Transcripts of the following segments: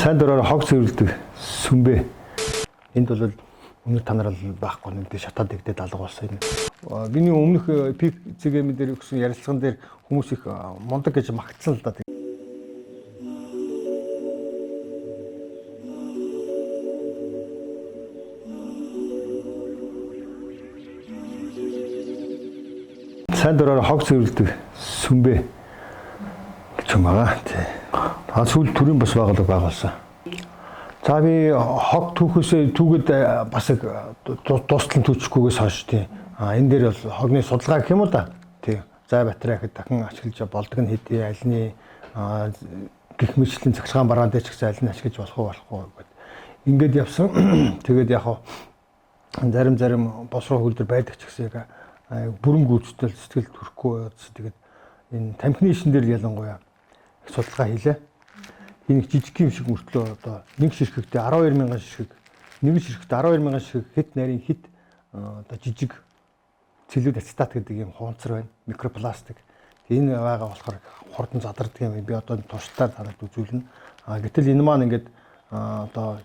Сайн дураар хог цэвэрлдэг сүмбэ. Энд бол үнэр танарал байхгүй нэг дээ шатаад дэгдээд алга болсон юм. Миний өмнөх пик зэгэм дээр өгсөн ярилцлаган дээр хүмүүс их мундаг гэж магтсан л да. Сайн дураар хог цэвэрлдэг сүмбэ гэж юм байгаа. Тий. А сүүл төрийн бас байгууллага байгуулсан. За би хог түүхээсээ түүгээд бас дуустал нь түүчихгүйгээс хойш тий. А энэ дээр бол хогны судалгаа гэх юм уу да. Тий. Зай батарей гэхэд дахин ашиглаж болдог нь хэдий альны гих мэтлийн цахилгаан бараан дээр ч гэсэн аль нь ашиглаж болох уу болохгүй гэд. Ингээд явсан. Тэгээд яг зарим зарим босроо хөлдөр байдаг ч гэсэн яг бүрэн гүйцэтгэл сэтгэл төрөхгүй явуулсан. Тэгээд энэ тамхины ишин дээр ялангуяа их судалгаа хийлээ. Энэ жижиг юм шиг мөртлөө одоо нэг ширхэгтээ 12 мянган ширхэг, нэг ширхэгтээ 12 мянган ширхэг хэд нарийн хэд одоо жижиг цэлүүд ацетат гэдэг юм хуунцар байна. Микропластик. Энэ байгаа болохоор хурдан задардаг юм. Би одоо туршилтаар танад үзүүлнэ. А гэтэл энэ маань ингээд одоо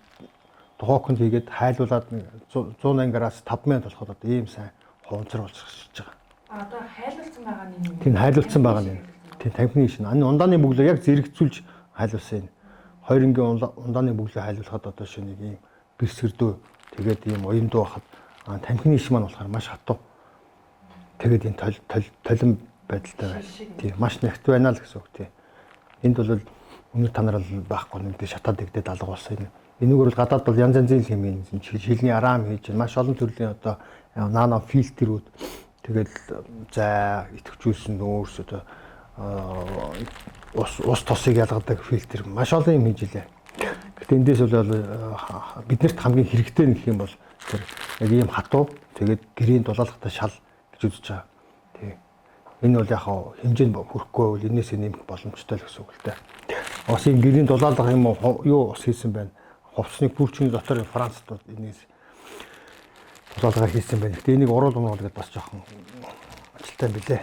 духовконд хийгээд хайлуулад 180 градус 5000 болоход одоо ийм сайн хуунцар болж шиж байгаа. А одоо хайлуулсан байгаа нь энэ. Тийм хайлуулсан байгаа нь энэ. Тийм тамхины шин. Энэ ундааны бөглөө яг зэрэгцүүлж хайлуулсан энэ. Хоёр ангийн ундааны бөглөө хайлуулахад одоо шинэ нэг ийм бэрсгэрдүү тэгээд ийм уяндуу байхад тамхины иш маань болохоор маш хатуу. Тэгээд энэ толин байдалтай байна. Тийм маш нягт байна л гэсэн үг тийм. Энд бол үнэр танарал байхгүй нэг дээ шатаад дэгдээд алга болсон юм. Энэгээр бол гадаад бол янз янзын юм юм шилний арам хийж маш олон төрлийн одоо нано фильтрүүд тэгэл зай идэвхжүүлсэн нүүрс одоо ус тосыг ялгадаг фильтр маш олон юм хийж илээ. Гэтэ эндээс бол биднэрт хамгийн хэрэгтэй нь гэх юм бол тэр яг ийм хатуу тэгээд гэрийн дулаалгатай шал гэж үзэж байгаа. Тий. Энэ бол яг хэмжээнд хүрэхгүй байвал энээсээ нэмэх боломжтой л гэсэн үг л дээ. Бас энэ гэрийн дулаалга юм уу юу ус хийсэн байна. Хувцсны пүрчний дотор Францд бол энээс дулаалга хийсэн байна. Гэтэ энийг уруул умруул гэдээ бас жоохон ажилтай юм билээ.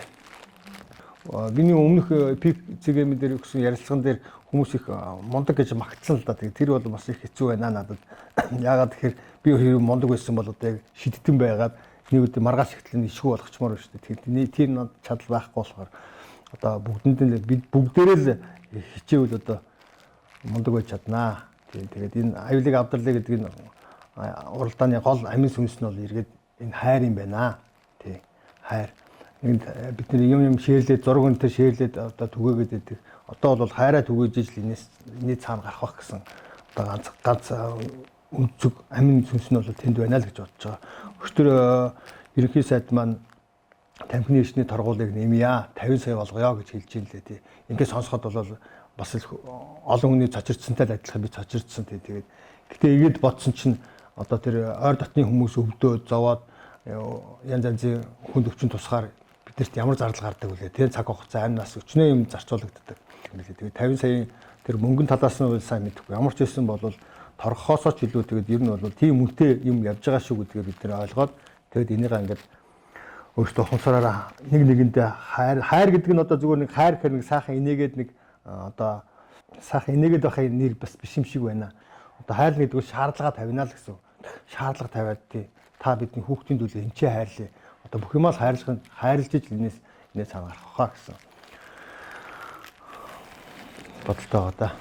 Миний өмнөх пик зэгэм дээр өгсөн ярилцлаган дээр хүмүүс их мундаг гэж магтсан л да. Тэр бол бас их хэцүү байна надад. Яагаад тэгэхээр би хэрэг мундаг байсан бол одоо яг шидтэн байгаад нэг үдэ маргааш ихтэл нь ишгүй болгочмоор байна шүү дээ. Тэгэхээр тийм надад чадал байхгүй болохоор одоо бүгдэнд нь бид бүгдээрээ л хичээвэл одоо мундаг байж чаднаа. Тийм тэгээд энэ аюулыг авдарлаа гэдэг энэ уралдааны гол амин сүнс нь бол эргээд энэ хайр юм байна. Тийм хайр. Энд бид нэр юм шеэрлээд зураг өнтер шеэрлээд одоо түгээгээд байдаг. Одоо бол хайраа түгээж ижил энэс энэний цаана гарах байх гэсэн одоо ганц үнцэг амин сүнс нь бол тэнд байна л гэж бодож байгаа. Өчтөр ерөнхий сайд маань тамхины ишний торгуулийг нэмье 50 сая болгоё гэж хэлж ин лээ тий. Ингээд сонсоход бол бас л олон хүний цочирдсантай л адилхан би цочирдсан тий. Тэгээд гэтээ игээд бодсон чинь одоо тэр ойр дотны хүмүүс өвдөө зовоод янз янзын хүнд өвчин тусгаар биднэрт ямар зардал гардаг вүлээ тий. Цаг хугацаа амь нас өчнөө юм зарцуулагддаг. Тэгээд 50 саяын тэр мөнгөн талаас нь бол сайн мэдэхгүй. Ямар ч байсан бол торгохоосоо ч илүү тэгээд ер нь бол тийм үнэтэй юм явж байгаа шүү гэдгээ бид нэр ойлгоод тэгээд энийгээ ингээд өөртөө ухамсараараа нэг нэгэндээ хайр гэдэг нь одоо зүгээр нэг хайр гэхэр нэг сайхан инээгээд нэг одоо сайхан инээгээд байхын нэр бас биш юм шиг байна. Одоо хайр гэдэг нь шаардлага тавина л гэсэн. Шаардлага тавиад тий та бидний хүүхдийн төлөө энчээ хайрлаа. Одоо бүх юмаа л хайрлах нь хайрлж ижил энэс цаана гарах хаа гэсэн бодолтой байгаа да.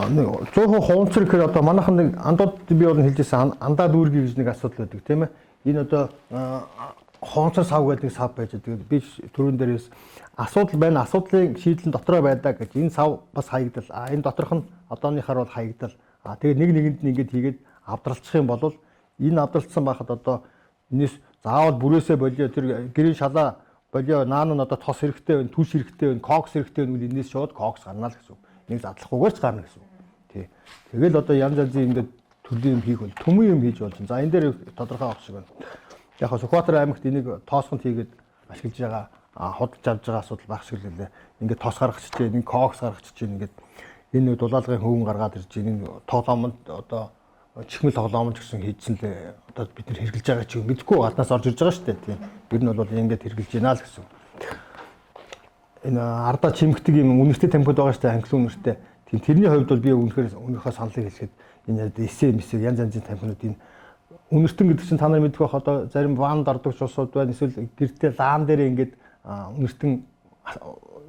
Нэг 100% хуунцар гэхээр одоо манайхан нэг андууд би бол хэлжсэн андаа дүүргий гэж нэг асуудал байдаг тийм ээ. Энэ одоо хуунцар сав гэдэг сав байж байгаа. Би түрүүн дээрээс асуудал байна. Асуудлын шийдэл нь дотроо байдаг гэж энэ сав бас хаягдал. А энэ доторх нь одооныхаар бол хаягдал. А тэгээд нэг нэгэнд нь ингэж хийгээд авдралчих юм бол энэ авдралцсан байхад одоо энэс заавал бүрээсээ болио тэр гэрийн шалаа болио наан нь одоо тос хэрэгтэй байна, түш хэрэгтэй байна, кокс хэрэгтэй байна гэвэл энэс шууд кокс гарна л гэсэн үг. Нэг задлахгүйгээр ч гарна гэсэн үг. Тий. Тэгэл одоо янз янзын ингээд төрлийн юм хийх бол түмэн юм хийж болж. За энэ дээр тодорхой авах шиг байна. Яг хаа Сүхбаатар аймагт энийг тоосгонд хийгээд ашиглаж байгаа худалж авж байгаа асуудал байх шиг л лээ. Ингээд тос гаргачих чинь, нэг кокс гаргачих чинь ингээд энэ нэг дулаалгын хөвөн гаргаад ирж байна. Энэ тоглоомонд одоо чихмэл тоглоом ч гэсэн хийдсэн лээ. Одоо бид нэр хэрглэж байгаа ч юм мэдэхгүй гаднаас орж ирж байгаа шүү дээ. Тийм. Бид нь бол ингээд хэрглэж байна л гэсэн. Энэ ардаа чимхдэг юм үнэртэй тамхид байгаа шүү дээ. Англи үнэртэй. Тийм, тэрний хувьд бол би үнэхээр өмнөхөө саналыг хэлэхэд энэ эсэ мэсэ янз янзын тамхинууд, энэ үнэртэн гэдэг чинь та нар мэдэх бах, одоо зарим ванд ордог улсууд байна, эсвэл гэртээ лаан дээр ингээд үнэртэн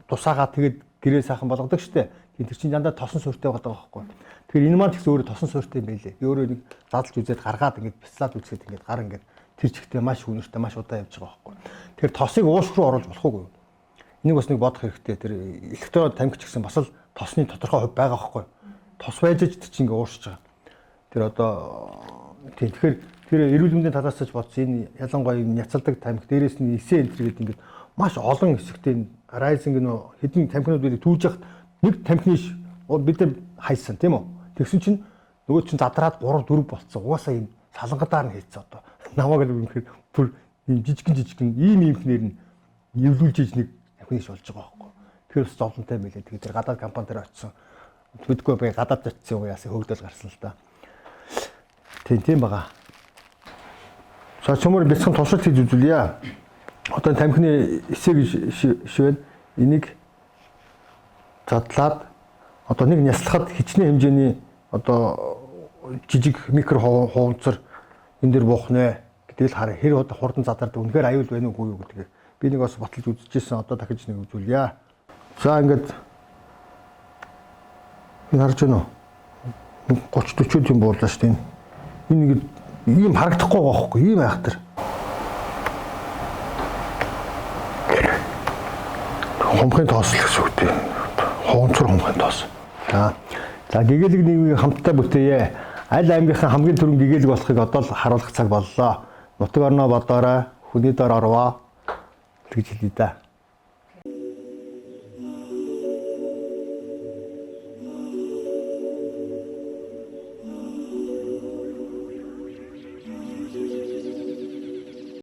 тусаагаа тэгээд гэрээ сайхан болгодог штэ. Тийм, тэр чинь дандаа тосон суурьтай байгаа байхгүй. Тэгэхээр энэ маань ч гэсэн өөрөө тосон суурьтай юм байлээ. Би өөрөө нэг задлж үзээд гаргаад ингээд бяцлаад үзэхэд ингээд гар ингээд тэр чигтээ маш үнэртэй, маш удаан явж байгаа байхгүй. Тэгэхээр тосыг уушг руу оруулж болохгүй юу? Энийг бас нэг бодох хэрэгтэй. Тэр электрон тамхи ч гэсэн бас л тосны тодорхой хувь байгаа байхгүй. Тос байж ч тэр чинь ингээд уушж байгаа. Тэр одоо тийм, тэгэхээр тэр эрүүл мэндийн талаас ч бодсон, энэ ялангуяа энэ няцалдаг тамхи, дээрээс нь эсэ энэ гэдэг ингээд маш олон хэсэгтэй энэ Rising нөө хэдэн тамхинууд байдаг, түүж яхад нэг тамхины бид нар хайсан, тийм үү? Тэгсэн чинь нөгөө чинь задраад 3 4 болцсон. Угаасаа юм салангадаар нь хийцэн одоо. Намайг л үнэхээр бүр юм жижигэн жижигэн ийм иймхнэр нь эвлүүлж иж нэг тамхины ш болж байгаа байхгүй. Тэгэхээр бас зовлонтой юм байлээ. Тэгээд тэр гадаад компани дээр очисон. Мэдгүй бай, гадаад очисон юм яасан хөөгдөл гарсан л та. Тийм, тийм байгаа. За, чөмөр бяцхан туршилт хийж үзүүлье. Одоо тамхины эсэг шивэн энийг задлаад одоо нэг няслахад хичнээн хэмжээний одоо жижиг микро хуванцар энэ дэр буух нэ гэдгийг л харъя. Хэр хурдан задардаг, үнэхээр аюул байна уугүй юу гэдгийг би нэг бас баталж үзчихсэн. Одоо дахиж нэг үзүүлье. За, ингээд энэ харж байна уу? 30 40 юм буулаа шүү дээ. Энэ ингээд ийм харагдахгүй байгаа байхгүй, ийм айхтар. Хумхын тоос л гэсэн үг дээ. Хуунцар хумхын тоос. За, гэгээлэг нийгмийг хамтдаа бүтээе. Аль аймгийнхаа хамгийн түрүүн гэгээлэг болохыг одоо л харуулах цаг боллоо. Нутаг орноо бодоорой, хүний дор орвоо гэж хэлье да.